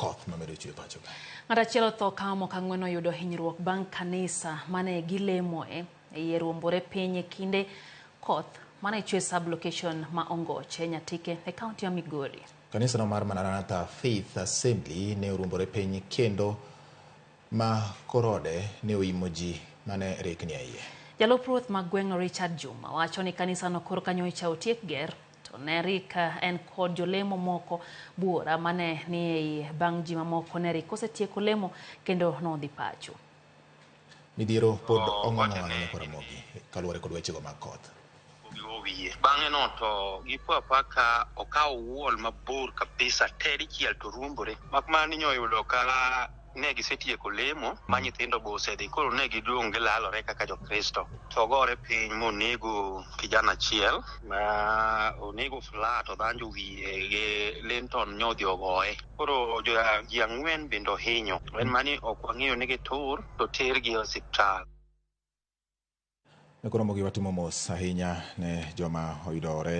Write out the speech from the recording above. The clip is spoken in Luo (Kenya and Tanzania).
Koth mamedo chwe pacho ka. Ng'at achiel otho ka moko ang'wen oyudo hinyruok bang' kanisa mane gilemoe e ruombore piny e kinde koth mane chwe sub location ma Ongoche Nyatike e kaunti ya Migori. Kanisano mar Maranatha Faith Assembly ne oruombore piny kendo ma korode ne oimo ji mane rikni e iye. Jalup ruoth ma gweng'no Richard Juma wacho ni kanisano koro nyocha otiek ger to ne rik en kod jolemo moko buora mane ni e iye bang' ji mamoko ne rik osetieko lemo kendo nodhi pacho. Midhiero pod ong'ong'o wang'e nyakwa Ramogi kaluwore kod wechego mag koth. Gigo wiye. Bang'e no to gipo apoya ka okawo wall mabor kabisa te dichiel to ruombore. Mak mana ni nyoyudo ka ne gisetieko lemo ma nyithindo be osedhi koro ne gidong' gilalore kaka jokristo. To ogore piny monego kijana achiel ma onego flat odhanjo wiye gi Linton nyodhi ogoye. Koro ji ang'wen bende ohinyo. En mani ok wang'eyo ni gitur to tergi e osiptal. Nyakwa Ramogi watimo mos ahinya ne joma oyudore.